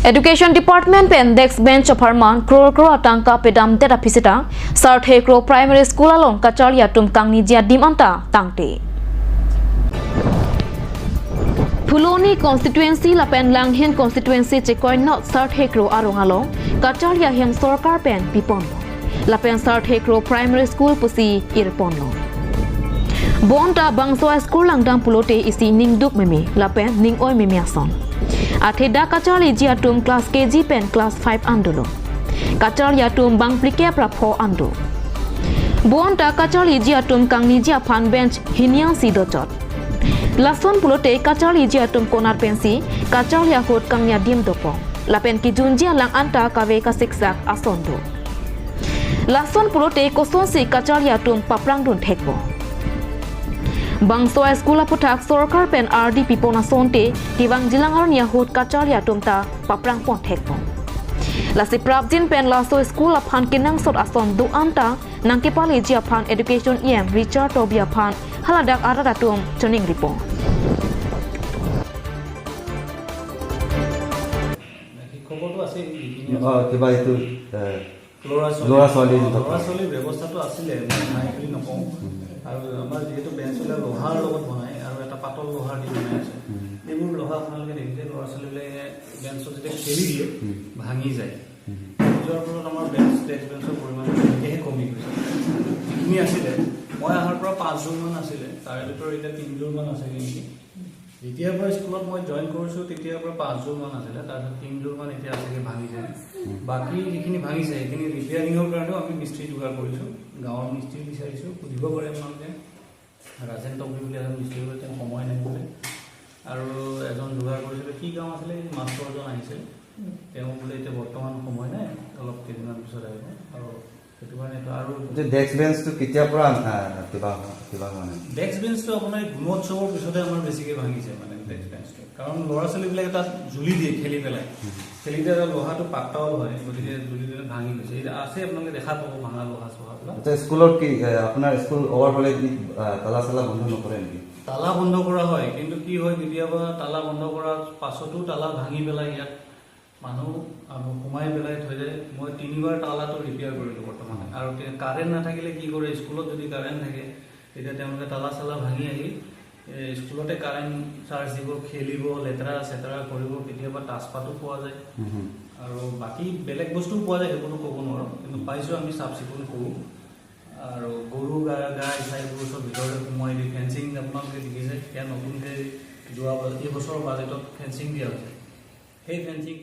Education Department pen desk bench of Harman crore crore atangka pedam deta pisita sar thekro primary school along Kachalia tum kangni jia dim anta tangte. Phuloni constituency lapen Langhin constituency chekoi not sar thekro arong along Kachalia hem sarkar pen pipon lapen sar thekro primary school pusi irpon lo. Bonta bangso school langdang pulote isi ningduk memi lapen ning oi memi ason. Atheda Kachali jia tum class KG pen class 5 andulo. Kachalia tum bang plike pra pho andu. Bonta Kachali jia tum kangni jia phan bench hiniang si dochot. Lason pulote Kachali jia tum konar pensi Kachalia hot kangnya dim dopo. Lapen ki junjia lang anta kave ka siksak asondo. Lason pulote koson si Kachalia tum paprang dun thekbo. Bangso School aputhak sarkar pen RD pipona sonte tiwang jilangar nia hot Kachalia tumta paprang pon thekbo. Lasi prabjin pen laso school aphan kinang sot ason du anta nangkipali jia phan education em Richard Tobia phan haladak arada tum chuning ripo. শিক্ষকৰটো আছে যিখিনি কিবা এইটো ল'ৰা ল'ৰা ছোৱালী ল'ৰা ছোৱালীৰ ব্যৱস্থাটো আছিলে, মই নাই বুলি নকওঁ। আৰু আমাৰ যিহেতু বেঞ্চবিলাক লোহাৰ লগত বনায় আৰু এটা পাতল লোহাৰ দি বনাই আছে, এইবোৰ লোহা আপোনালোকে দেখিছে ল'ৰা ছোৱালীবিলাকে বেঞ্চত যেতিয়া খেলি দিয়ে ভাঙি যায়। যোৱাৰ ফলত আমাৰ বেঞ্চ ডেস্ক বেঞ্চৰ পৰিমাণটো তেনেকৈহে কমি গৈছে। যিখিনি আছিলে মই অহাৰ পৰা 5যোৰমান আছিলে, তাৰে ভিতৰত এতিয়া 3যোৰমান আছেগৈ নেকি। যেতিয়াৰ পৰা স্কুলত মই জইন কৰিছোঁ তেতিয়াৰ পৰা 5যোৰমান আছিলে, তাৰপিছত 3যোৰমান এতিয়া আছেগৈ ভাঙিছে। বাকী যিখিনি ভাঙিছে সেইখিনি ৰিপেয়াৰিঙৰ কাৰণেও আমি মিস্ত্ৰী যোগাৰ কৰিছোঁ, গাঁৱৰ মিস্ত্ৰী বিচাৰিছোঁ, সুধিব পাৰে আপোনালোকে। ৰাজেন টকবি বুলি এজন মিস্ত্ৰী বোলে, তেওঁ সময় নাই বোলে। আৰু এজন যোগাৰ কৰিছিলে, কি গাঁও আছিলে, এই মাষ্টৰজন আহিছিল, তেওঁ বোলে এতিয়া বৰ্তমান সময় নাই, অলপ কেইদিনমান পিছত আহিব। আৰু সেইটো কাৰণে এইটো আৰু ডেস্ক বেঞ্চটো কেতিয়াৰ পৰা কিবা কিবা হোৱা নাই? ডেস্ক বেঞ্চটো আপোনাৰ এই গুণোৎসৱৰ পিছতে আমাৰ বেছিকৈ ভাঙিছে, মানে ডেস্ক বেঞ্চটো, কাৰণ ল'ৰা ছোৱালীবিলাকে তাত জুলি দিয়ে খেলি পেলাই, খেলি দিয়া লোহাটো পাতল হয়, গতিকে জুলি দিলে ভাঙি গৈছে। এতিয়া আছে, আপোনালোকে দেখা পাব ভাঙা লোহা চোহাবিলাক। আচ্ছা, স্কুলত কি আপোনাৰ স্কুল অভাৰ হ'লে কি তালা চালা বন্ধ নকৰে নেকি? তালা বন্ধ কৰা হয়, কিন্তু কি হয় কেতিয়াবা তালা বন্ধ কৰাৰ পাছতো তালা ভাঙি পেলাই ইয়াত মানুহ আৰু সোমাই পেলাই থৈ যায়। মই 3বাৰ তালাটো ৰিপেয়াৰ কৰিলোঁ বৰ্তমান। আৰু কাৰেণ্ট নাথাকিলে কি কৰে, স্কুলত যদি কাৰেণ্ট থাকে তেতিয়া তেওঁলোকে তালা চালা ভাঙি আহি স্কুলতে কাৰেণ্ট চাৰ্জ দিব, খেলিব, লেতেৰা চেতেৰা কৰিব। কেতিয়াবা তাজপাতো পোৱা যায় আৰু বাকী বেলেগ বস্তুও পোৱা যায়, সেইবোৰতো ক'ব নোৱাৰোঁ, কিন্তু পাইছোঁ আমি চাফ চিকুণ কৰোঁ। আৰু গৰু গাই চাইবোৰ চব ভিতৰতে সোমোৱাই দি ফেঞ্চিং আপোনালোকে দেখিছে, সেয়া নতুনকৈ যোৱা এই বছৰৰ বাজেটত ফেঞ্চিং দিয়া হৈছে, সেই ফেঞ্চিং